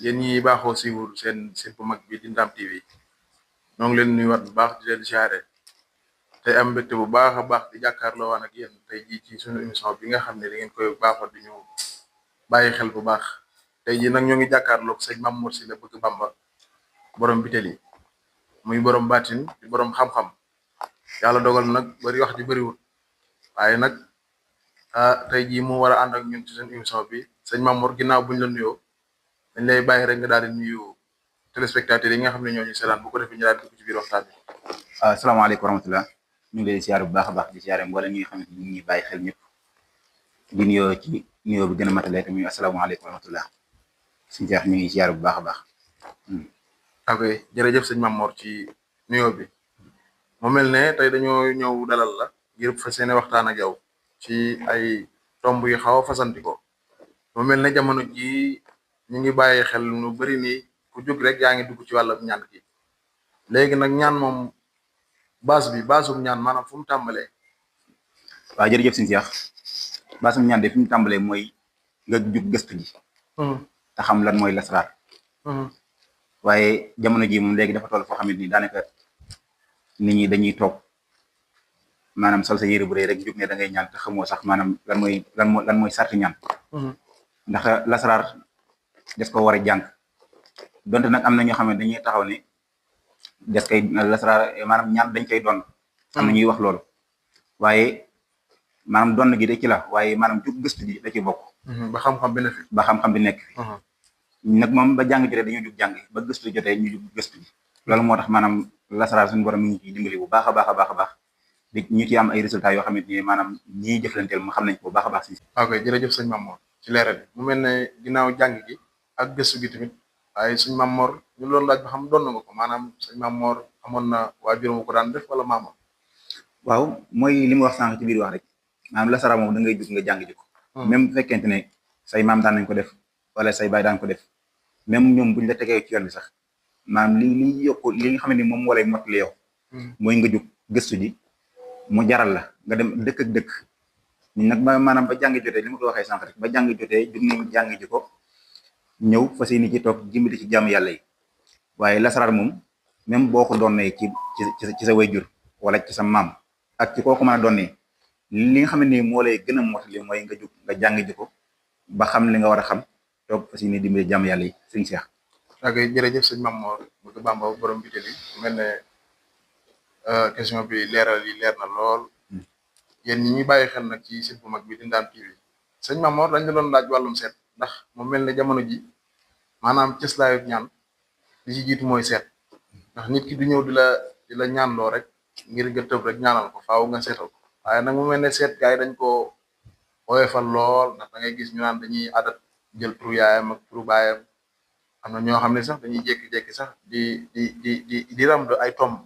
yéen ñi baaxoo siiwul seen bu mag bi di Ndam TV ñoo ngi leen nuyuwaat bu baax di leen siyaare tey am mbégte bu baax a baax di jàkkaarloo waan ak yéen tey jii ci suñu émission bi nga xam ne da ngeen koy baaxoo di ñu bàyyi xel bu baax tey jii nag ñoo ngi jàkkaarloog sëñ Mamour Sylla bëgg Bamba borom bitel yi muy borom baatin di borom xam-xam yàlla dogal nag bari wax ji bariwul waaye nag tey jii mu war a ànd ak ñun ci suñu émission bi sëñ Mamour ginnaaw buñ la nuyoo dañ lay bàyyi rek nga daal di nuyu téléspectateurs yi nga xam ne ñoo ñu seetaan bu ko defee ñu daal di dugg ci biir waxtaan bi. asalaamaaleykum wa rahmatulah ñu ngi lay siyaare bu baax a baax di siyaare mboolem ñi nga xamante ni ñu ngi bàyyi xel ñëpp di nuyoo ci nuyoo bi gën a matale tamit asalaamaaleykum wa rahmatulah suñu seex ñu ngi siyaare bu baax a baax. ok jërëjëf sëñ Mamour ci nuyoo bi mu mel ne tey dañoo ñëw dalal la ngir fas yéene waxtaan ak yow ci ay tomb yu xaw a fasanti ko mu mel ne jamono ji ñu ngi bàyyi xel nu bari ni ku jóg rek yaa ngi dugg ci wàllu ñaan gi léegi nag ñaan moom basum ñaan maanaam fu mu tàmbalee. waaw jërëjëf suñu seex basum ñaan de fi mu tàmbalee mooy nga jug gëstu ji. te xam lan mooy lasraar. waaye jamono ji moom léegi dafa toll foo xamante ni daanaka nit ñi dañuy toog maanaam sol sa yére bu rëy rek jug ne da ngay ñaan te xamoo sax maanaam lan mooy sarti ñaan. ndax lasraar des ko war a jàng donte nag am na ñoo xam ne dañuy taxaw ne des koy lasraar maanaam ñaan dañ koy doon. am na ñuy wax loolu waaye maanaam doon gi de ci la waaye maanaam jug gëstu ji da ci bokk. ba xam-xam bi nekk fi. ba xam-xam bi nekk fi. nag moom ba jàng jotee dañoo jug jàng ba gëstu jotee ñu jug gëstu ji loolu moo tax maanaam lasraar suñu borom mi ngi ciy dimbali bu baax a baax a baax a baax di ñu ci am ay résultats yoo xamante ni maanaam ñii jëflanteel mu xam nañ ko bu baax a baax si. ok jërëjëf sëñ Mamour ci leeral bi mu mel ne ginnaaw jàng gi ak gëstu gi tamit waaye sëñ Mamour ñu loolu laaj ba xam doon na nga ko maanaam sëñ Mamour amoon na waajuram bu ko daan def wala maamam. waaw mooy li ma wax sànq ci biir wax rek maanaam lasraar moom da ngay jug nga jàng ji ko. même bu fekkente ne say maam daan nañ ko def wala say baay daan ko def même ñoom buñ la tegee ci yoon bi sax maanaam li yokku li nga xam ne moom moo lay mottali yow. mooy nga jug gëstu ji mu jaral la nga dem dëkk ak dëkk ñun nag maanaam ba jàng jotee li ma ko waxee sànq rek ba jàng jotee jug nañ jàng ji ko ñëw fas yéene ci toog jimbali ci jàmm yàlla yi waaye lasaraar moom même boo ko doonee ci sa wayjur wala ci sa maam ak ci kooku mën a doonee li nga xam ne moo lay gën a mottali mooy nga jug nga jàng ji ko ba xam li nga war a xam toog fas yéene dimbali jàmm yàlla yi sëñ Cheikh. ok jërëjëf sëñ Mamour bëgg Bamba borom bitel yi mel ne question bi leer na lool yéen ñi ñuy bàyyi xel nag ci site bu mag bi di Ndam TV sëñ Mamour dañ la doon laaj wàllum seet ndax mu mel ne jamono ji maanaam cëslaayu ñaan li ci jiitu mooy seet ndax nit ki du ñëw di la ñaanloo rek ngir nga tëb rek ñaanal ko faaw nga seetal ko waaye nag mu mel ne seet gars yi dañ ko woyofal lool ndax da ngay gis ñu naan dañuy adat jël turu yaayam ak turu baayam am na ñoo xam ne sax dañuy jékki-jékki sax di ramdu ay tomb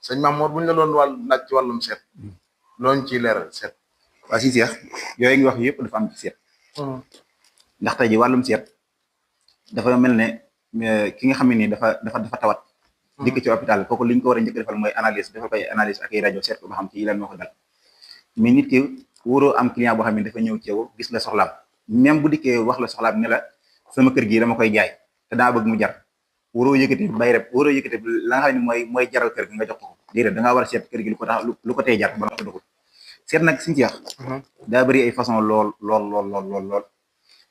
sëñ Mamour bu ñu la doon laaj ci wàllum seet looñ ciy leeral seet. waa si Cheikh yooyu ngi wax yëpp dafa am ci seet. ndax tey ji wàllum seet dafa mel ne ki nga xam ne nii dafa tawat. dikk ci hôpital kooku li ñu ko war a njëkk defal mooy analyse defal koy analyse ak ay rajo seet ko ba xam ci lan moo ko dal mais nit ki wóoroo am client boo xam ne dafa ñëw ci yow gis la soxlaam même bu dikkee wax la soxlaam ne la sama kër gi dama koy jaay te daa bëgg mu jar wóoroo yëkkati bay rek wóoroo yëkkati la nga xam ne mooy jaral kër gi nga jox ko déedéet da ngaa war a seet kër gi lu ko tey jar ba nga ko doxul seet nag suñu Cheikh daa bëri ay façon lool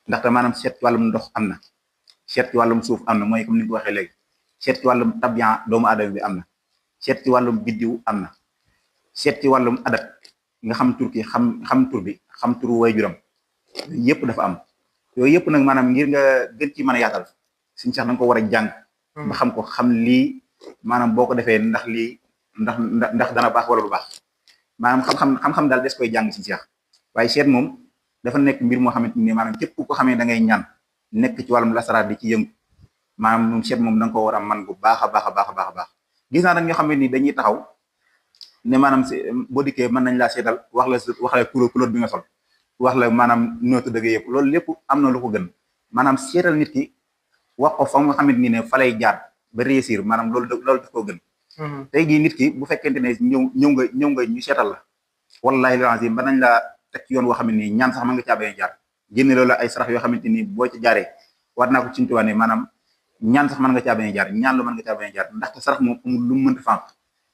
ndaxte maanaam seet ci wàllum ndox am na seet ci wàllum suuf am na mooy comme ni nga ko waxee léegi seet ci wàllum tabian doomu aadama bi am na seet ci wàllum biddiw am na seet ci wàllum adat nga xam tur ki xam tur bi xam turu waajuram yëpp dafa am yooyu yëpp nag maanaam ngir nga gën ci mën a yaatal suñu Cheikh da nga ko war a jàng ba xam ko xam lii maanaam boo ko defee ndax lii ndax dana baax wala du baax maanaam xam-xam daal des koy jàng suñu Cheikh waaye seet moom dafa nekk mbir moo xamante ni maanaam képp ku ko xamee da ngay ñaan nekk ci wàllum lasaraar di ci yëngu maanaam moom seet moom da nga ko war a man bu baax a baax gis naa nag ñoo xam ne ni dañuy taxaw ne maanaam boo dikkee mën nañ laa seetal wax la couleur bi nga sol wax la maanaam nootu dëgg yëpp loolu lépp am na lu ko gën maanaam seetal nit ki wax ko fa nga xamante ni ne fa lay jaar ba réussir maanaam loolu daf koo gën tey jii nit ki bu fekkente ne ñëw nga ñu seetal la wallahi lazim ba nañ la teg ci yoon woo xam ne nii ñaan sax mën nga caa bañ a jaar génne loolu ay sarax yoo xamante ni boo ci jaaree war naa ko ci tuwaane maanaam ñaan sax mën nga caa bañ a jaar ñaan lu mën nga caa bañ a jaar ndaxte sarax moom amul lu mu mënta fànq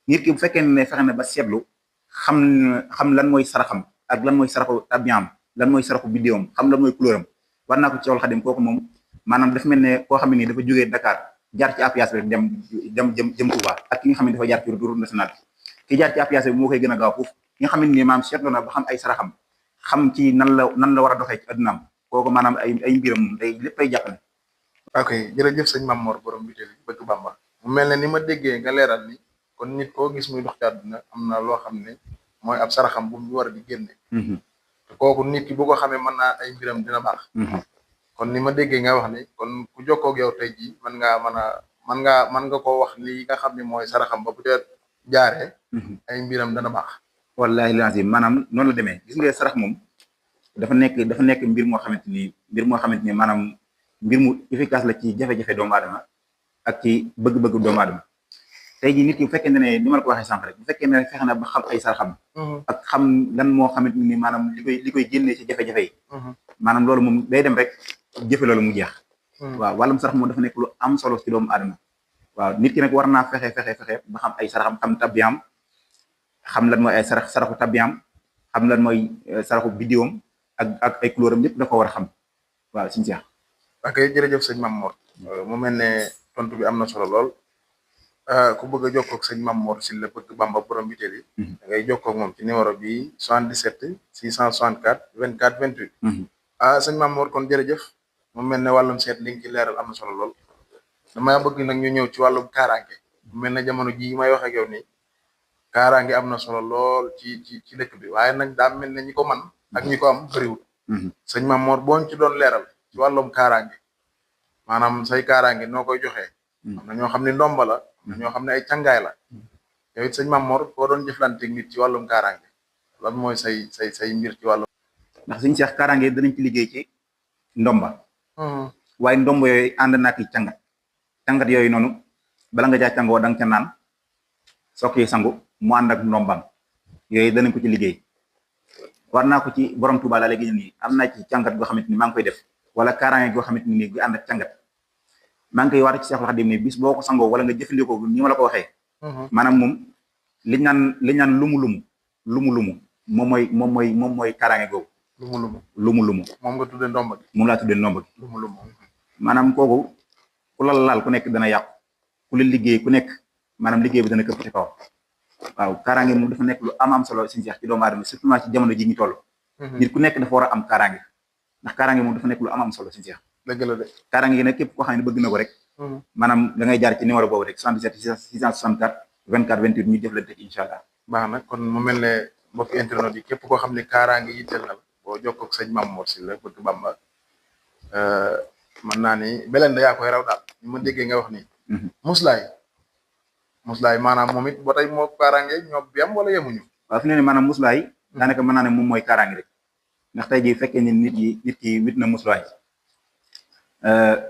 nit ki bu fekkee ne fexe na ba seetlu xam lan mooy saraxam ak lan mooy saraxu tabiam lan mooy saraxu biddéewam xam lan mooy couleuram war naa ko ci Seexul Xadim kooku moom maanaam dafa mel ne koo xam ne nii dafa jógee Dakar jaar ci apias rek jëm Touba ak ki nga xam ne dafa jaar ci route nationale ki jaar ci apias bi moo koy gën a gaaw foofu ki nga xam ne nii maanaam seetlu na ba xam ay saraxam xam ci nan la war a doxee ci addunaam kooku maanaam ay mbiram day léppay jàppale. ok jërëjëf sëñ Mame Mor borom Biteli bëgg Bamba mu mel ne ni ma déggee nga leeral ni kon nit koo gis muy dox ci àdduna am na loo xam ne mooy ab saraxam bu mu war a di génne te kooku nit ki bu ko xamee mën naa ay mbiram dina baax kon ni ma déggee nga wax ni kon ku jokkoo ak yow tey jii mën nga koo wax lii nga xam ne mooy saraxam ba bu dee jaaree ay mbiram dana baax. wallahi lazim maanaam noonu la demee gis nga sarax moom dafa nekk mbir moo xamante ni maanaam mbir mu efficace la ci jafe-jafe doomu aadama ak ci bëgg-bëgg doomu aadama tey jii nit ki bu fekkee ne ni ma la ko waxee sànq rek bu fekkee ne fexe na ba xam ay saraxam ak xam lan moo xamante ni maanaam li koy génnee ci jafe-jafe yi maanaam loolu moom day dem rek jëfe loolu mu jeex waaw wàllum sarax moom dafa nekk lu am solo ci doomu aadama waaw nit ki nag war naa fexe ba xam ay saraxam xam tabiam xam lan mooy ay saraxu tabiam xam lan mooy saraxu biddiwam ak ay couleuram lépp da ko war a xam waaw suñu seex. ok jërëjëf sëñ Mame Mor mu mel ne tontu bi am na solo lool ku bëgg a jokkoo ak sëñ Mame Mor Sylla bëgg Bamba borom Biteli da ngay jokkoo ak moom ci numéro bi 77 664 24 28 sëñ Mame Mor kon jërëjëf mu mel ne wàllum seet li nga ci leeral am na solo lool dama bëgg nag ñu ñëw ci wàllum kaaraange mu mel ne jamono ji may wax ak yow nii kaaraange am na solo lool ci dëkk bi waaye nag daa mel ne ñi ko man ak ñi ko am bëriwul sëñ Mame Mor boo ñu ci doon leeral ci wàllum kaaraange maanaam say kaaraange noo koy joxee am na ñoo xam ne ndomba la am na ñoo xam ne ay càngaay la yow it sëñ Mame Mor boo doon jëflanteeg nit ci wàllum kaaraange lan mooy say mbir ci wàllum ndax suñu seex kaaraange danañ ci liggéey ci ndomba waaye ndomba yooyu ànd naa ki càngat yooyu noonu bala nga caa càngoo da nga ca naan soo koy sangu mu ànd ak ndombam yooyu danañ ko ci liggéey war naa ko ci borom Tuuba laa léegi nii am naa ci càngat goo xamante ni maa ngi koy def wala kaaraange goo xamante ni gi ànd ak càngat maa ngi koy war ci Seexul Xadim ni bis boo ko sangoo wala nga jëfandikoo ni ma la ko waxee maanaam moom liñ naan lumu moom mooy kaaraange googu lumu moom nga tuddee ndomba gi moom laa tuddee ndomba gi lumu maanaam kooku ku la laal ku nekk dana yàqu ku la liggéey ku nekk maanaam liggéey bi dana këpp ci kaw waaw kaaraange moom dafa nekk lu am solo suñu seex ci doomu aadama surtout ci jamono ji ñu toll nit ku nekk dafa war a am kaaraange ndax kaaraange moom dafa nekk lu am solo suñu seex dëgg la de kaaraange gi nag képp koo xam ne bëgg na ko rek maanaam da ngay jaar ci numéro boobu rek 77 664 24 28 ñu jëflante incha allah baax na kon mu mel ne mbokki internet yi képp koo xam ne kaaraange yitteel na la boo jokkoo ak sëñ Mame Mor Sylla bëgg Bamba mën naa ni beleen da yaa koy raw daal ñu ma déggee nga wax ni muslaay maanaam moom it ba tey moo kaaraange ñoo yem wala yemuñu waaw fi ne ni maanaam muslaay daanaka mën naa ne moom mooy kaaraange rek ndax tey jii fekkee ni nit ki wit na muslaay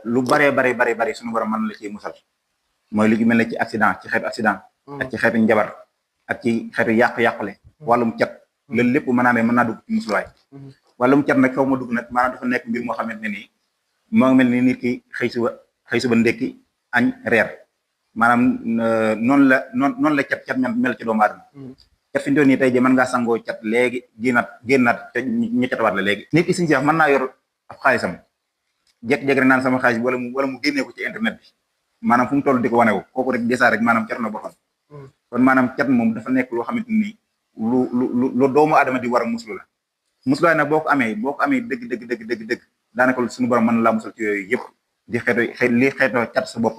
lu bare suñu borom mën la ciy musal mooy lu mel ne ci accident ci xeetu accident ak ci xeetu njabar ak ci xeetu yàqu-yàqule wàllum cat loolu lépp mën naa dugg ci muslaay wàllum cat nag faw ma dugg nag maanaam dafa nekk mbir moo xamante ne nii moo mel ni nit ki xëy suba ndekki añ reer maanaam noonu la cat mel ci doomu aadama cat fi ñu toll nii tey jii mën ngaa sangoo cat léegi génnaat te ñu catawaat la léegi nit ki suñu seex mën naa yor ab xaalisam jekk-jekk rek naan sama xaalis bi wala mu génnee ko ci internet bi maanaam fu mu toll di ko wane wu kooku rek desaa rek maanaam cat na boppam kon maanaam cat moom dafa nekk loo xamante ni lu doomu aadama di war a muslu la musluwaay nag boo ko amee dëgg daanaka suñu borom mën na laa musal ci yooyu yëpp di xeetoo cat sa bopp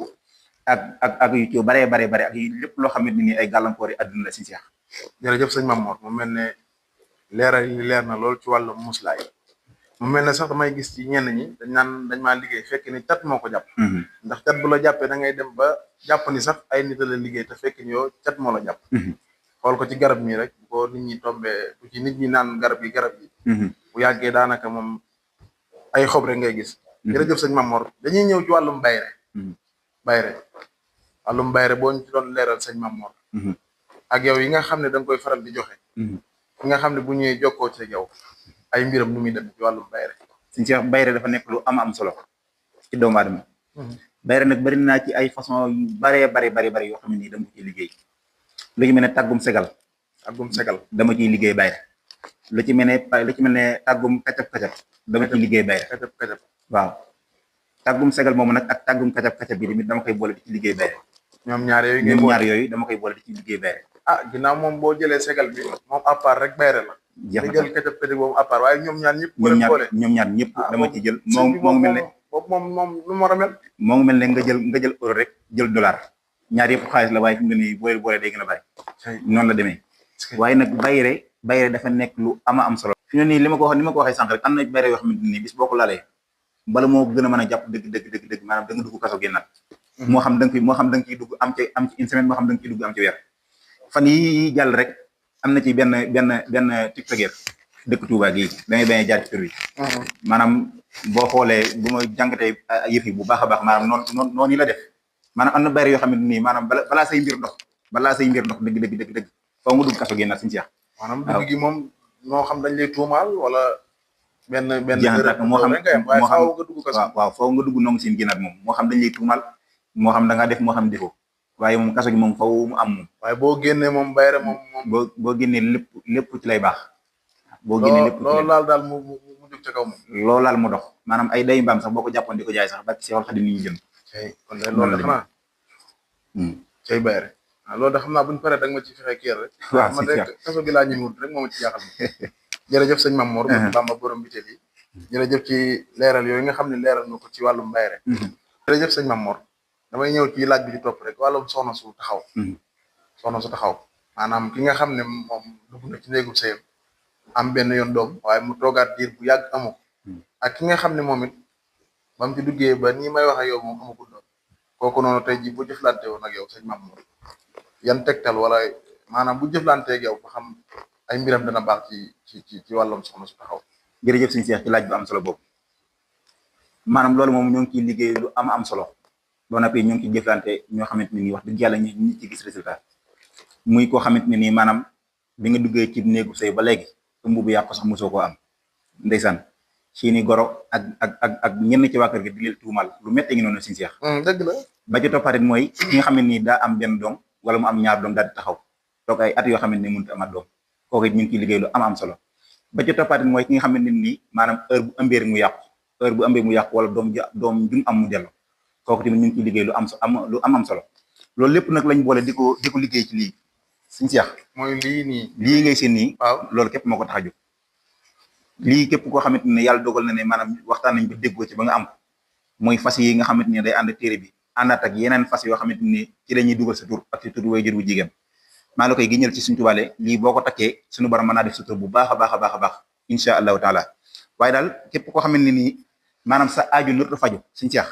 ak yu ci bare ak lépp loo xamante ni ay gàllankoor yi àdduna la si seex jërëjëf sëñ Mame Mor mu mel ne leeral yi leer na lool ci wàllu muslaay mu mel ne sax damay gis ci ñenn ñi dañ maa liggéey fekk ni cat moo ko jàpp ndax cat bu la jàppee da ngay dem ba jàpp ni sax ay nit la liggéey te fekk ni yow cat moo la jàpp xool ko ci garab mi rek bu ko nit ñi tombee bu ci nit ñi naan garab yi bu yàggee daanaka moom ay xob rek ngay gis jërëjëf sëñ Mame Mor dañuy ñëw ci wàllum wàllum bayre boo ñu ci doon leeral sëñ Mame Mor ak yow yi nga xam ne da nga koy faral di joxe ki nga xam ne bu ñëwee jokkoo ci yow ay mbiram nu muy dem ci wàllum bayre suñu seex bayre dafa nekk lu am solo ci doomu aadama. bayre nag bari naa ci ay façon yu bari yoo xam ne nii dama ciy liggéey. lu ci mel ne tàggum segal. dama ciy liggéey bayre. lu ci mel ne tàggum kacab dama ciy liggéey bayre. waaw tàggum segal moomu nag ak tàggum kacab bi tamit dama koy boole di ci liggéey bayre. ñoom ñaar yooyu dama koy boole di ci liggéey bayre. ginnaaw moom boo jëlee segal bi moom à part rek bayre la. jeex na jël kacab boobu à part waaye ñoom ñaar ñëpp. ñoom ñaar ñëpp dama ci jël. moo mel ne boobu moom lu mu war a mel. moo ngi mel ne nga jël euro rek jël dollar ñaar yëpp xaalis la waaye fi mu ne nii boole day gën a bari. noonu la demee. waaye nag bayre dafa nekk lu am solo. fi mu ne nii li ma ko waxee sànq rek am na bayre yoo xamante ni bis boo ko laalee bala moo gën a mën a jàpp dëgg maanaam da nga dugg kaso génnaat. moo xam da nga ciy dugg am ci une semaine moo xam da nga ciy dugg am ci weer. fan yi jàll rek am na ci benn tiktoker dëkk Touba gii damay bañ a jaar ci tur bi. maanaam boo xoolee bu ma jàngatee yëf yi bu baax a baax maanaam noonu la def maanaam am na bayre yoo xam ne nii maanaam balaa say mbir ndox dëgg foo nga dugg kaso génnaat suñu seex. maanaam dugg gi moom moo xam dañ lay tuumaal wala benn moo xam waaye faaw nga dugg kaso. waaw foo nga dugg nongu seen génnaat moom moo xam dañ lay tuumaal moo xam da ngaa def moo xam defoo waaye moom kaso gi moom faw mu am moom. waaye boo génnee moom bayre moom. boo génnee lépp ci lay baax. boo génnee lépp loolu laal daal mu jóg ca kaw moom. loolu laal mu dox maanaam ay day mbaam sax boo ko jàppoon di ko jaay sax ba ci Seexul Xadim ni ñu jëm. kon de loolu de xanaa. cay bayre loolu de xam naa bu ñu paree da nga ma ci fexe kii rek. waaw man rek kaso gi laa ñëwut rek moo ma ci jaaxal. jërëjëf sëñ Mame Mor Bamba borom biteel yi. jërëjëf ci leeral yooyu nga xam ne leeral na ko ci wàllum bayre. jërëjëf sëñ Mame Mor damay ñëw ci laaj bi ci topp rek wàllum soxna su taxaw maanaam ki nga xam ne moom dugg na ci néegu sëyam am benn yoon doom waaye mu toogaat diir bu yàgg amu ak ki nga xam ne moom it ba mu ci duggee ba nii may wax ak yow moom amagul doom kooku noonu tey jii bu jëflante woon ak yow sëñ Mame Mor yan tegtal wala maanaam bu jëflanteeg yow ba xam ay mbiram dana baax ci wàllum soxna su taxaw. jërëjëf suñu seex ci laaj bu am solo boobu maanaam loolu moom ñoo ngi ciy liggéey lu am solo boo nappee ñoo ngi ciy jëflante ñoo xamante ne nii wax dëgg yàlla ñi ci gis résultat muy koo xamante ne nii maanaam bi nga duggee ci néegu sëy ba léegi ëmb bu yàqu sax mosoo koo am ndeysaan seeni goro ak ñenn ci waa kër gi di leen tuumal lu métti ngi noonu suñu seex. dëgg la ba ci toppaatit mooy ki nga xam ne nii daa am benn doom wala mu am ñaar doom daal di taxaw toog ay at yoo xam ne mënut a amaat doom kooku it ñu ngi ciy liggéey lu am solo ba ci toppaatit mooy ki nga xam ne nii maanaam heure bu ëmbee mu yàqu wala doom jum am mu dellu kooku tamit ñu ngi ciy liggéey lu am solo loolu lépp nag lañ boole di ko liggéey ci lii suñu seex. mooy lii ngay seen nii. waaw loolu képp moo ko tax a jóg lii képp koo xamante ne yàlla dogal na ne maanaam waxtaan nañ ba déggoo ci ba nga am ko mooy fas yi nga xamante ne day ànd téere bi àndaat ak yeneen fas yoo xamante ni ci la ñuy dugal sa tur ak ci tur way jur bu jigéen maa la koy génneel ci suñu tubaale lii boo ko takkee suñu borom mën naa def sa tur bu baax a baax incha allahu taala waaye daal képp koo xamante ne nii maanaam sa aaju nurtu faju suñu seex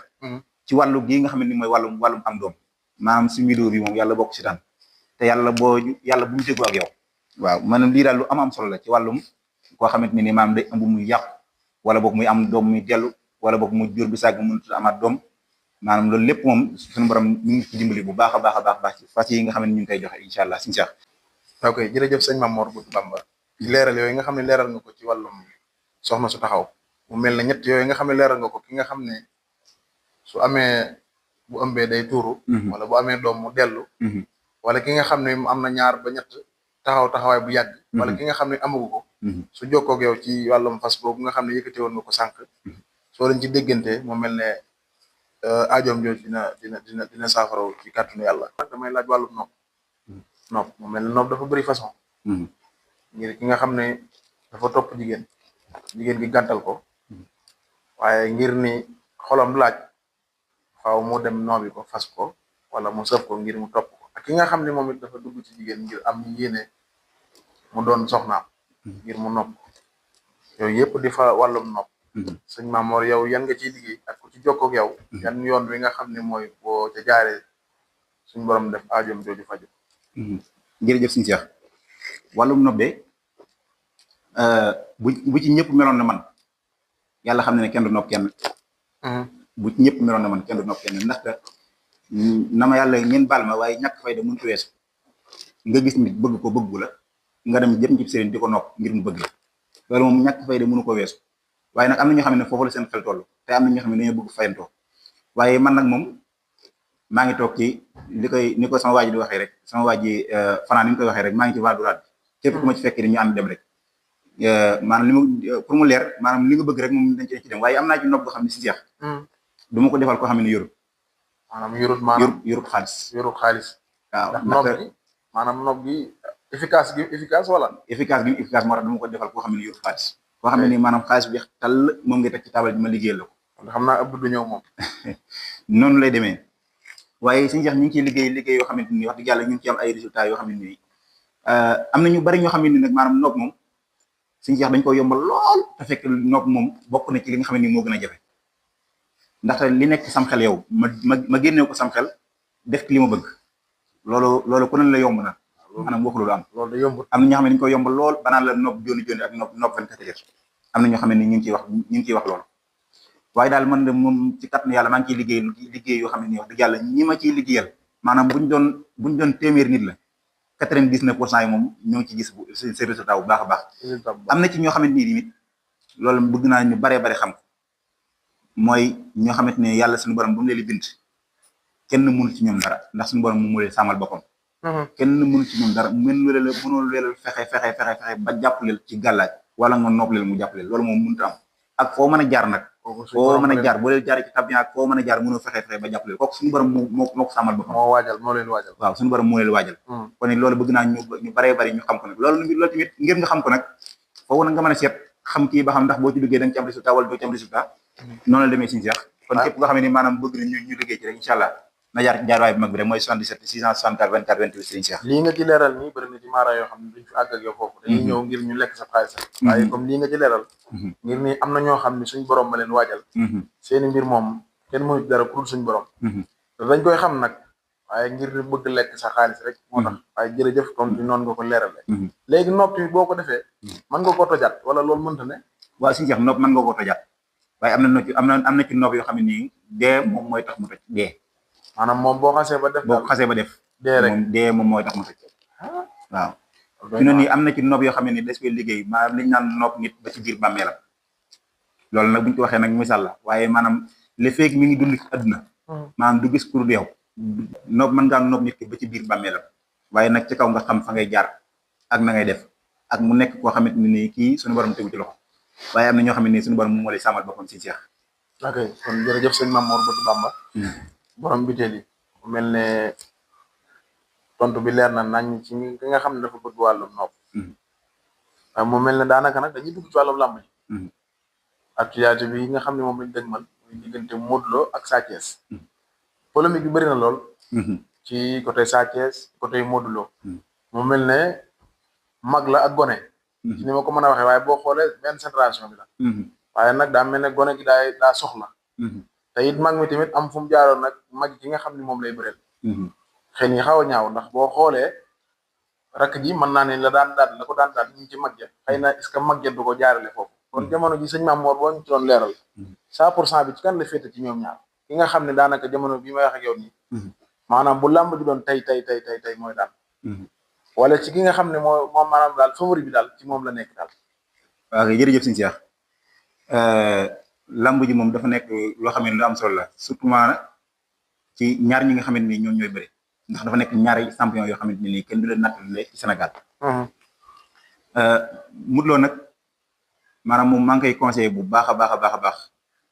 ci wàllu gii nga xamante ni mooy wàllum am doom maanaam si vidéo bi moom yàlla bokk si tan te yàlla bu mu déggoo ak yow waaw maanaam lii daal lu am solo la ci wàllum koo xamante ne ni maanaam day ëmb muy yàqu wala boog muy am doom muy dellu wala boog muy jur bi sàgg mënut amaat doom maanaam loolu lépp moom suñu borom ñu ngi ci dimbali bu baax a baax ci fas yi nga xam ne ñu ngi koy joxe incha allah suñu seex. ok jërëjëf sëñ Mame Mor Bamba ci leeral yooyu nga xam ne leeral nga ko ci wàllum soxna su taxaw mu mel ne ñett yooyu nga xam ne leeral nga ko ki nga xam ne su amee bu ëmbee day tuuru wala bu amee doom mu dellu wala ki nga xam ne am na ñaar ba ñett taxawaay bu yàgg wala ki nga xam ne amagu ko su jokkoo ak yow ci wàllum fas boobu nga xam ne yëkkate woon nga ko sànq soo leen ci déggante mu mel ne aajoom jooju dina saafaraw ci kàttanu yàlla damay laaj wàllum nopp mu mel ne nopp dafa bëri façon ngir ki nga xam ne dafa topp jigéen gi gàntal ko waaye ngir ni xolam laaj faaw mu dem noobi ko fas ko wala mu sëf ko ngir mu topp ko ak ki nga xam ne moom it dafa dugg ci jigéen ngir am yéene mu doon soxnaam ngir mu nopp yooyu yëpp di fa wàllum nopp sëñ Mame Mor yow yan nga ciy liggéey ak ku ci jokkoo ak yow yan yoon wi nga xam ne mooy boo ca jaaree suñ borom def aajoom jooju faju jërëjëf suñu seex wàllum nopp de bu ci ñëpp meloon na man yàlla xam ne kenn du nopp kenn bu ci ñëpp meloon na man kenn du nopp kenn ndaxte na ma yàlla ngeen baal ma waaye ñàkk fayda mënut weesu nga gis nit bëgg ko bëggu la nga dem jëm ci sëriñ di ko nopp ngir mu bëgg la loolu moom ñàkk fayda mënu ko weesu waaye nag am na ñoo xam ne foofu la seen xel toll te am na ñoo xam ne dañoo bëgg fayantoo waaye man nag moom maa ngi toog ci ni ko sama waa ji di waxee rek sama waa ji fanaan ni mu koy waxee rek maa ngi ci vaaduraat képp ku ma ci fekkee ni ñu ànd dem rek maanaam li ma pour mu leer maanaam li nga bëgg rek moom dañ ci dem waaye am naa ci nopp boo xam ne si jeex du ma ko defal koo xam ne yorut maanaam yorut xaalis waaw ndax nopp gi maanaam nopp gi efficace wala efficace moo tax du ma ko defal koo xam ne yorut xaalis koo xam ne nii maanaam xaalis bi tàll moom nga teg ci taabal bi ma liggéeyal la ko xam naa ëpp du ñëw moom noonu lay demee waaye suñu jeex ñu ngi ciy liggéey yoo xamante ni wax dëgg yàlla ñu ngi ci am ay résultats yoo xamante ni am na ñu bari ñoo xam ne nag maanaam nopp moom suñu jeex dañ ko yombal lool te fekk nopp moom bokk na ci li nga xam ne ni moo gën a jafe ndaxte li nekk sam xel yow ma génnew ko sam xel def ci li ma bëgg loolu ku ne la yomb na maanaam waxu loolu loolu da yombul am na ñoo xam ne dañu ko yombal lool banaan la nopp joni ak nopp 24 heures am na ñoo xam ne ni ñu ngi ciy wax loolu waaye daal man de moom ci kàttanu yàlla maa ngi ciy liggéey yoo xam ne nii wax dëgg yàlla ñi ma ciy liggéeyal maanaam buñ doon téeméer nit la 99% yi moom ñoo ngi ci gis seen résultat bu baax a baax am na ci ñoo xamante ni tamit loolu bëgg naa ñu baree bari xam ko mooy ñoo xamante ne yàlla suñu borom bu mu leen di bind kenn mënu ci ñoom dara ndax suñu borom moom moo leen sàmmal boppam kenn mënu ci ñoom dara mënoo leen fexe ba jàpp leen ci gàllaaj wala nga nopp leen mu jàpp leen loolu moom mënut am ak foo mën a jaar nag foo mën a jaar boo leen jaaree ci tabian ak foo mën a jaar mënoo fexe ba jàpp leen kooku suñu borom moo ko sàmmal boppam moo leen waajal waaw suñu borom moo leen waajal kon nag loolu bëgg naa ñu baree bari ñu xam ko nag loolu tamit ngir nga xam ko nag foofu nag nga mën a seet xam kii ba xam ndax boo ci duggee da nga ci am résultat wala doo ci am résultat noonu la demee suñu seex kon képp nga xam ne ni maanaam bëgg na ñu liggéey ci rek incha allah na jaar jaarwaay bu mag bi rek mooy 77 664 24 28 Serigne Cheikh lii nga ci leeral nii bëri na ci maara yoo xam ne duñ fi àgg ak yow foofu dañuy ñëw ngir ñu lekk sa xaalis waaye comme lii nga ci leeral ngir ni am na ñoo xam ne suñ borom ma leen waajal seeni mbir moom kenn mënu ci dara pour suñ borom te dañ koy xam nag waaye ngir bëgg lekk sa xaalis rek moo tax waaye jërëjëf comme di noonu nga ko leerale léegi nopp yi boo ko defee mën nga ko tojaat wala loolu mënta ne waaw Serigne Cheikh nopp mën nga ko tojaat waaye am na ci nopp yoo xam ne nii dee moom mooy tax mu toj dee maanaam moom boo xasee ba def dee rek moom dee moom mooy tax mu toj waaw fi noonu nii am na ci nopp yoo xam ne ni des koy liggéey maanaam liñ naan nopp nit ba ci biir bàmmeelam loolu nag buñu ko waxee nag misaal la waaye maanaam li feeg mi ngi dund ci àdduna maanaam du gis ku dul yow nopp mën ngaa nopp nit ki ba ci biir bàmmeelam waaye nag ci kaw nga xam fa ngay jaar ak na ngay def ak mu nekk koo xamante ne nii kii suñu borom tegu ci loxo waaye am na ñoo xam ne nii suñu borom moom moo lay sàmmal boppam si Cheikh ok kon jërëjëf sëñ Mame Mor Badou Bamba borom biteel yi mel ne tontu bi leer na nañ ci ki nga xam ne dafa bëgg wàllum nopp waaye mu mel ne daanaka nag dañuy dugg ci wàllum làmb ji actualité bi nga xam ne moom lañ dëgmal muy diggante Modou Lo ak Sa Thiès polémique bi bëri na lool ci côté Sa Thiès côté Modou Lo mu mel ne mag la ak gone ci ni ma ko mën a waxee waaye boo xoolee benn génération bi la waaye nag daa mel ne gone gi daa soxla te it mag mi tamit am fu mu jaaroon nag mag ki nga xam ne moom lay bëreel xëy yi xaw a ñaaw ndax boo xoolee rakk ji mën naa ne la ko daan ñu ci mag ja xëy na est-ce que mag ja du ko jaarale foofu kon jamono ji sëñ Mame Mor boo ñu ci doon leeral 100% bi ci kan la féete ci ñoom ñaar ki nga xam ne daanaka jamono bi may wax ak yow nii maanaam bu làmb ji doon tey mooy daan wala ci ki nga xam ne moom maanaam daal favori bi daal ci moom la nekk daal waaw jërëjëf sëñ Cheikh lamb ji moom dafa nekk loo xam ne lu am solo la surtout maanaam ci ñaar ñi nga xamante ni ñoom ñooy bëri ndax dafa nekk ñaari champion yoo xamante ni kenn du leen nattale ci Sénégal. Modou Lo nag maanaam moom maa ngi koy conseillé bu baax a baax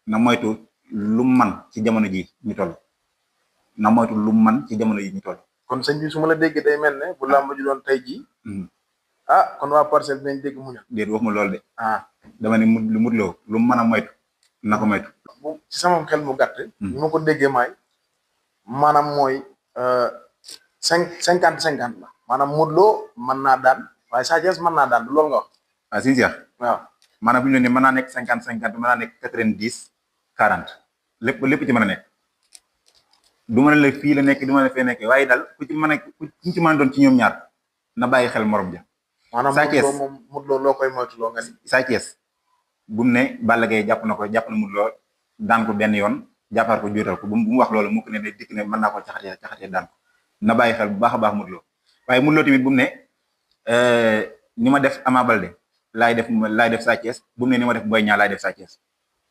na moytu lu man ci jamono ji ñu toll na moytu lu man ci jamono ji ñu toll. kon sëñ bi su ma la déggee day mel ne bu lamb ji doon tey jii. kon waa Parcelles dinañ dégg mu ñëw. déedéet waxuma loolu de. dama ne Modou Lo lu mu mën a moytu na ko moytu. ci sama xel mu gàtt. ni ma ko déggee maanaam mooy 50-50 la maanaam Modou Lo mën naa daan waaye Sa Thiès mën naa daan du loolu nga wax. si Cheikh. waaw maanaam bu ñu ne mën naa nekk 50-50 mën naa nekk 90-40 lépp ci mën a nekk. du ma ne la fii la nekk du ma ne fee nekk waaye daal ku ci mën a doon ci ñoom ñaar na bàyyi xel morom ja. Sa Thiès maanaam moom Modou Lo loo koy moytuloo nga ni. Sa Thiès bu mu ne Balla Gaye jàpp na Modou Lo daan ko benn yoon jàppaat ko juutal ko bu mu wax loolu mu ko ne day dikk ne mën naa ko caxatee daan ko na bàyyi xel bu baax a baax Modou Lo waaye Modou Lo tamit bu mu ne ni ma def Ama Baldé laay def Sa Thiès bu mu ne ni ma def Boy Niang laay def Sa Thiès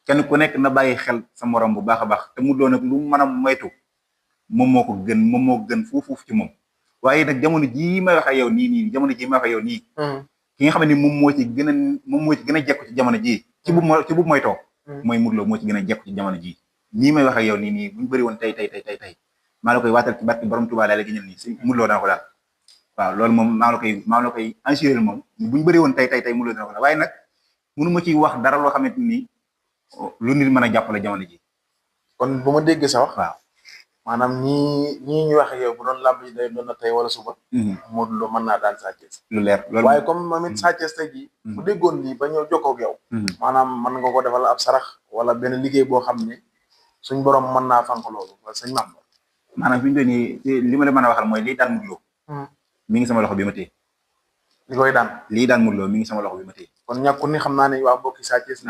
kenn ku nekk na bàyyi xel sa morom bu baax a baax te Modou Lo nag lu mën a moytu moom moo ko gën fuuf ci moom waaye nag jamono jii may wax ak yow nii jamono jii may wax ak yow nii ki nga xam ne moom moo ci gën a jekku ci jamono jii ci bu moytoo mooy Modou Lo moo ci gën a jekku ci jamono jii nii may wax ak yow nii buñu bëri woon tey maa la koy waatal ci barki borom Tuubaa la gi ñël nii si Modou Lo dana ko daal waaw loolu moom maa la koy assuré moom buñu bëri woon tey Modou Lo dana ko daal waaye nag mënu ma ciy wax dara loo xamante ni lu nit mën a jàppale jamono ji kon bu ma déggee sa wax waaw maanaam ñii ñu wax ak yow bu doon làmb ji day doon na tey wala suba Modou Lo mën naa daan Sa Thiès lu leer loolu waaye comme moom it Sa Thiès tey jii bu déggoon lii ba ñëw jokkoo ak yow maanaam mën nga ko defal ab sarax wala benn liggéey boo xam ne suñ borom mën naa fànk loolu wala sëñ Mame Mor maanaam fi ñu doon nii li ma la mën a waxal mooy lii daan Modou Lo mi ngi sama loxo bi ma téye li koy daan lii daan Modou Lo mi ngi sama loxo bi ma téye kon ñàkkul ni xam naa ne waa mbokki Sa Thiès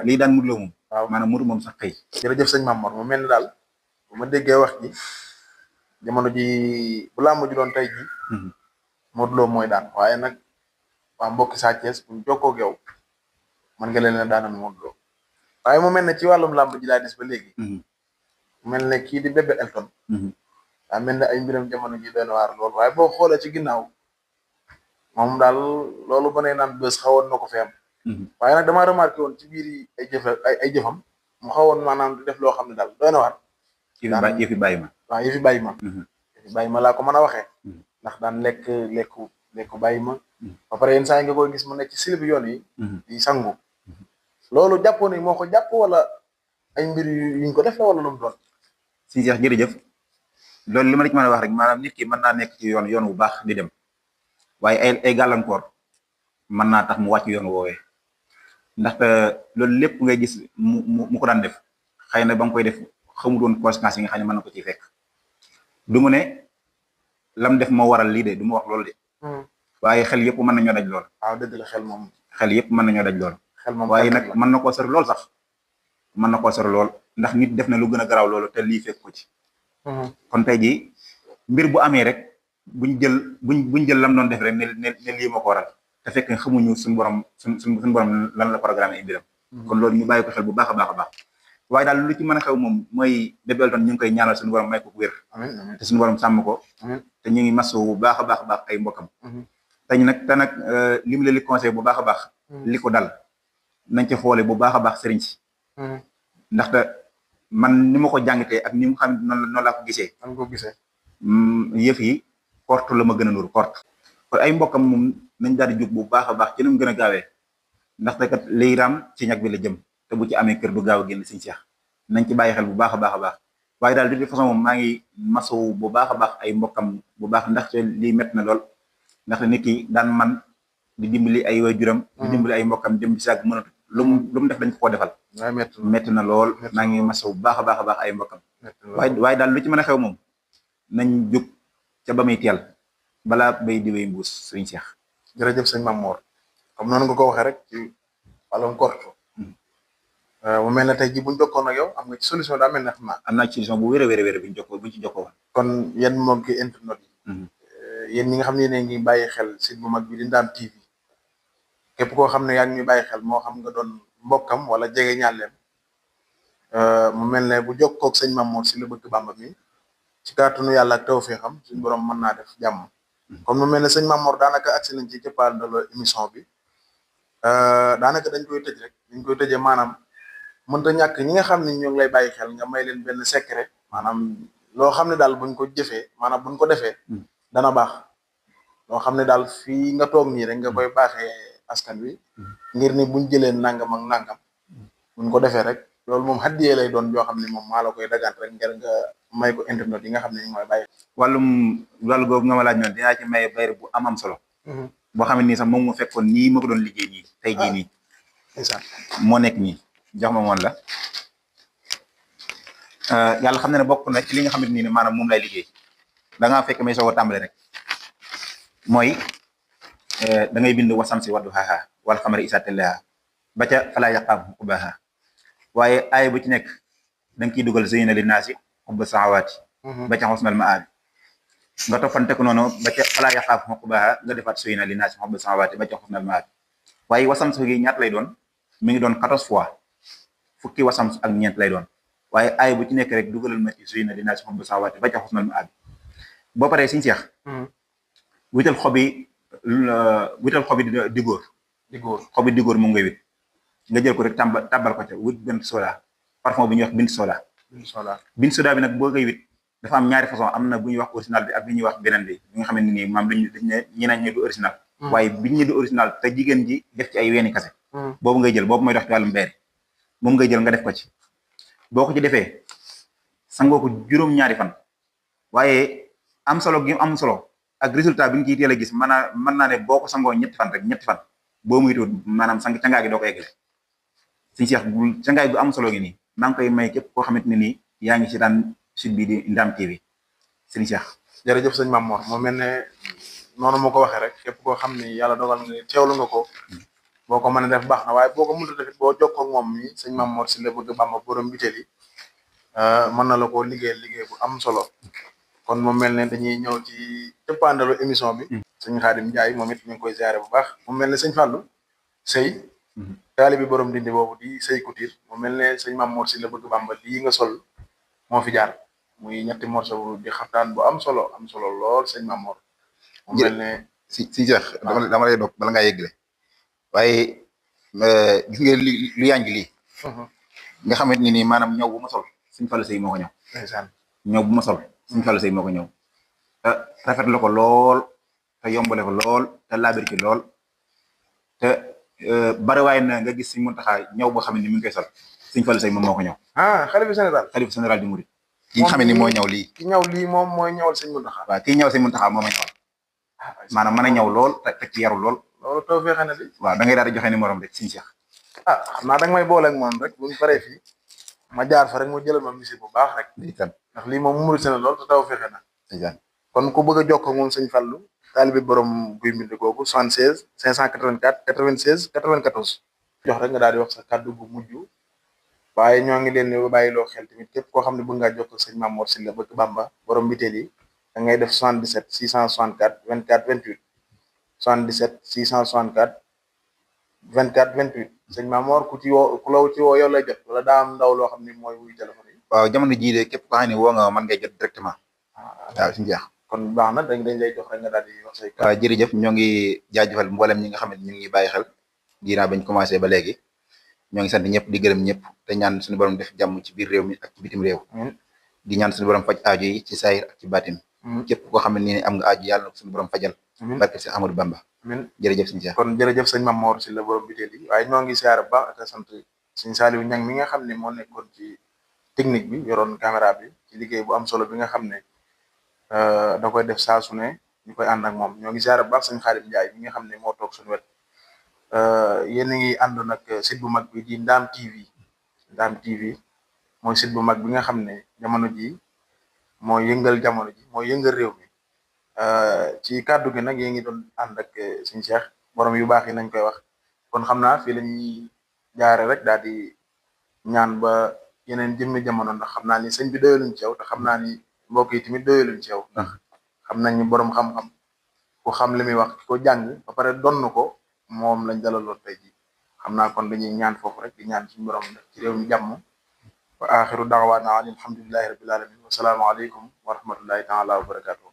lii daan Modou Lo moom waaw maanaam Modou moom sax xëy jërëjëf sëñ Mame Mor mu mel ni daal bu ma déggee wax ji jamono ji bu làmb ji doon tey ji Modou Lo mooy daan waaye nag waa mbokki Sa Thiès buñ jokkoo ak yow mën nga leen a daanal Modou Lo waaye mu mel ne ci wàllum làmb ji laa des ba léegi mu mel ne kii di Bébé Elton daa mel ne ay mbiram jamono ji doon waar lool waaye boo xoolee ci ginnaaw moom daal loolu ba nee naan bés xawoon na ko fi am waaye nag damaa remarqué woon ci biir ay jëfam mu xawoon maanaam di def loo xam ne daal doy na waar yëfi bàyyi ma waaw yëfi bàyyi ma yëfi bàyyi ma laa ko mën a waxee ndax daan lekk bàyyi ma ba pare yenn saa yi nga koy gis mu nekk ci silbi yoon yi di sangu loolu jàppoo ne moo ko jàpp wala ay mbir yuñ ko def la wala lu mu doon si Cheikh jërëjëf loolu li ma la ci mën a wax rek maanaam nit ki mën naa nekk ci yoon bu baax di dem waaye ay gàllankoor mën naa tax mu wàcc yoon woowee ndaxte loolu lépp ngay gis mu ko daan def xëy na ba nga koy def xamul woon conséquences yi nga xam ne mën na ko ciy fekk du mu ne lam def moo waral lii de du ma wax loolu de waaye xel yëpp mën nañoo daj lool waaw dëgg la xel yëpp mën nañoo daj lool waaye nag mën na koo sori lool sax mën na koo sori lool ndax nit def na lu gën a garaaw loolu te lii fekk ko ci kon tey jii mbir bu amee rek buñ jël lam doon def rek ne lii moo ko waral te fekk xamuñu suñu borom lan la programme ay mbiram kon loolu ñu bàyyi ko xel bu baax a baax waaye daal lu ci mën a xew moom mooy Bébé Elton ñu ngi koy ñaanal suñu borom may ko wér te suñu borom sàmm ko te ñu ngi maso bu baax a baax ay mbokkam te nag li mu leen di conseil bu baax a baax li ko dal nañ ci xoole bu baax a baax sëriñ si ndaxte man ni ma ko jàngatee ak ni mu xam noonu laa ko gisee yëf yi korte la ma gën a nuru korte kon ay mbokkam moom nañ daal di jóg bu baax a baax ci nu mu gën a gaawee ndaxte kat liy raam ci ñag bi la jëm te bu ci amee kër du gaaw a génn Sëñ Cheikh nañ ci bàyyi xel bu baax a baax waaye daal de toute façon moom maa ngi masawu bu baax a baax ay mbokkam bu baax ndaxte lii métti na lool ndaxte nit ki daan man di dimbali ay waajuram di dimbali ay mbokkam dem bi sàgg mënatu lu mu def dañ ko defal métti na lool maa ngi masawu bu baax a baax ay mbokkam waaye daal lu ci mën a xew moom nañ jóg ca ba muy teel balaa bay di wéy mbuus Sëñ Cheikh jërëjëf sëñ Mame Mor comme noonu nga ko waxee rek ci wàllum korte mu mel ne tey jii buñ jokkoon ak yow am nga ci solution daa mel ne xam naa am naa ci solution bu wér a wér buñ ci jokkoo woon kon yéen moom ki internet yi yéen ñi nga xam ne yéen ngi bàyyi xel site bu mag bi di Ndam TV képp koo xam ne yaa ngi ñuy bàyyi xel moo xam nga doon mbokkam wala jege ñaaleem mu mel ne bu jokkoo ak sëñ Mame Mor si la bëgg Bamba mi ci kàttanu yàlla ak tawfeexam suñu borom mën naa def jàmm comme mu mel ne sëñ Mame Mor daanaka agsi nañ ci cëppaandalu émission bi daanaka dañ koy tëj rek dañ koy tëjee maanaam mënta ñàkk ñi nga xam ne ñoo ngi lay bàyyi xel nga may leen benn secret maanaam loo xam ne daal buñ ko jëfee maanaam buñ ko defee dana baax loo xam ne daal fii nga toog nii rek nga koy baaxee askan wi ngir ni buñ jëlee nangam ak nangam buñ ko defee rek loolu moom haddiyee lay doon yoo xam ne moom maa la koy dagant rek ngir nga may ko internet yi nga xam ne ñu mooy bàyyi wàllu googu nga ma laaj noonu dinaa ci may bayre bu am solo boo xam ne nii sax moom mu fekkoon nii ma ko doon liggéey nii tey jii nii moo nekk nii jox ma woon la yàlla xam ne ne bokk na ci li nga xamante ni maanaam moom lay liggéey da ngaa fekk may soog a tàmbale rek mooy da ngay bind wasamsi wadduhaahaa wal qamari izaa talaahaa ba ca falaa yaqaafu uqbaahaa waaye aaya bu ci nekk da nga ciy dugal zayyana linnaasi hubbu sahawaati ba ca husnal ma'aab nga toppante ko noonu ba ca falaa yaqaafu uqbaahaa nga defaat zayyana linnaasi hubbu sahawaati ba ca husnal ma'aab waaye wasamsi gi ñaata lay doon mi ngi doon 14 fois fukki wasam ak ñeent lay doon waaye aay bu ci nekk rek dugalal ma ci suy na dinaa si moom ba saawaate ba ca xusnal ma abi boo paree suñu seex wital xobi di góor xobi di góor moom ngay wit nga jël ko rek tàbbal ko ca wut benn soda parfum bu ñuy wax bin soda bi nag boo koy wit dafa am ñaari façon am na bu ñuy wax original bi ak bi ñuy wax beneen bi nga xam ne nii maam dañ ne ñeneen ñi du original waaye biñ ñi du original te jigéen ji def ci ay weeni kase boobu ngay jël boobu mooy dox ci wàllum beeri moom ngay jël nga def ko ci boo ko ci defee sangoo ko juróom-ñaari fan waaye am solo gi am solo ak résultat bi nga ciy teel a gis mën naa ne boo ko sangoo ñetti fan boo muy tuut maanaam cangaay gi doo ko eggale suñu seex cangaay gu am solo gi nii maa ngi koy may képp koo xamante ne nii yaa ngi ci daan sud bi di Ndam TV sëñ Cheikh. jërëjëf sëñ Mame Mor moo mel ne noonu moo ko waxee rek képp koo xam ni yàlla dogal nga teewlu nga ko boo ko mën a def baax na waaye boo ko mënut a def boo jokkoo ak moom mi sëñ Mame Mor Sylla bëgg Bamba borom biteel yi mën na la koo liggéey bu am solo kon mu mel ne dañuy ñëw ci cëppaandalu émission bi. sëñ Xaadim Njaay moom it ñu ngi koy ziare bu baax mu mel ne sëñ Fallou sëy taalibi borom dindi boobu di sëy Couture mu mel ne sëñ Mame Mor Sylla bëgg Bamba lii nga sol moo fi jaar muy ñetti morceau di xaftaan bu am solo lool sëñ Mame Mor mu mel ne si Cheikh dama lay dog bala ngaa yëgle waaye gis nga lu yaa ngi lii nga xamante ni nii maanaam ñëw bu ma sol suñ Fallou Seye moo ko ñëw ndeysaan ñëw bu ma sol suñ Fallou Seye moo ko ñëw te rafet la ko lool te yombale ko lool te laabir ci lool te bariwaay na nga gis suñ Muntaxa ñëw boo xam ne ni mi ngi koy sol suñ Fallou Seye moom moo ko ñëw xalifa général di murid ki nga xam ne ni moo ñëw lii ki ñëw lii moom mooy ñëwal sëñ Muntaxa waaw kii ñëw sëñ Muntaxa moo ma ñëwal maanaam mën a ñëw lool te ci yaru lool loolu taw fexe na di waaw da ngay daal di joxe numéro rek sëñ Cheikh xam naa da nga may boole ak moom rek buñ paree fii ma jaar fa rek mu jëlal ma musique bu baax rek ndax lii moom murid na lool te taw fexe na kon ku bëgg a jokkoo ak moom sëñ Fallou taalibe borom guy mbind googu 76 584 96 94 jox rek nga daal di wax sa kàddu gu mujj waaye ñoo ngi leen di bàyyiloo xel tamit képp koo xam ne bëgg ngaa jokkoo ak sëñ Mame Mor Sylla bëgg Bamba borom biteel yi da ngay def 77 664 24 28 77 664 24 28 sëñ Mame Mor ku la ci woo yow lay jot wala daa am ndaw loo xam ne mooy wuy téléphone yi. waaw jamono jii de képp koo xam ne woo nga mën ngay jot directement. waaw suñu jeex. kon baax na dañ lay jox rek nga daal di wax say. waaw jërëjëf ñoo ngi jaajëfal mboolem ñi nga xam ne ñu ngi bàyyi xel diiraa bañ commencé ba léegi ñoo ngi sant ñëpp di gërëm ñëpp te ñaan suñu borom def jàmm ci biir réew mi ak ci bitim réew. di ñaan suñu borom faj aajo yi ci saayir ak ci baatin. képp koo xam ne nii am nga aajo yàlla na ko suñu borom fajal. barke si Amadou Bamba. jërëjëf sëñ Cheikh. kon jërëjëf sëñ Mame Mor Sylla borom biteel yi waaye ñoo ngi siyaare bu baax ak sant sëñ Saliou Niang mi nga xam ne moo nekkoon ci technique bi yoroon caméra bi ci liggéey bu am solo bi nga xam ne da koy def saa su ne ñu koy ànd ak moom ñoo ngi siyaare bu baax sëñ Xaadim Njaay mi nga xam ne moo toog suñu wet yéen a ngi ànd nag site bu mag bi di Ndam TV mooy site bu mag bi nga xam ne jamono ji mooy yëngal réew mi ci kàddu gi nag yéen ngi doon ànd ak sëñ Cheikh borom yu baax yi nañ koy wax kon xam naa fii la ñuy jaare rek daal di ñaan ba yeneen jëmmi jamono ndax xam naa ni sëñ bi doyaluñ ci yow te xam naa ni mbokk yi tamit doyaluñ ci yow ndax xam nañ ni borom xam-xam ku xam li muy wax ko jàng ba pare donn ko moom lañ dalaloon tey ji xam naa kon dañuy ñaan foofu rek di ñaan suñu borom def ci réew mi jàmm wa axiru da'waana alhamdulillahi rabbil alamin wa salaamu aleykum wa rahmatullahi taala wa barakatuh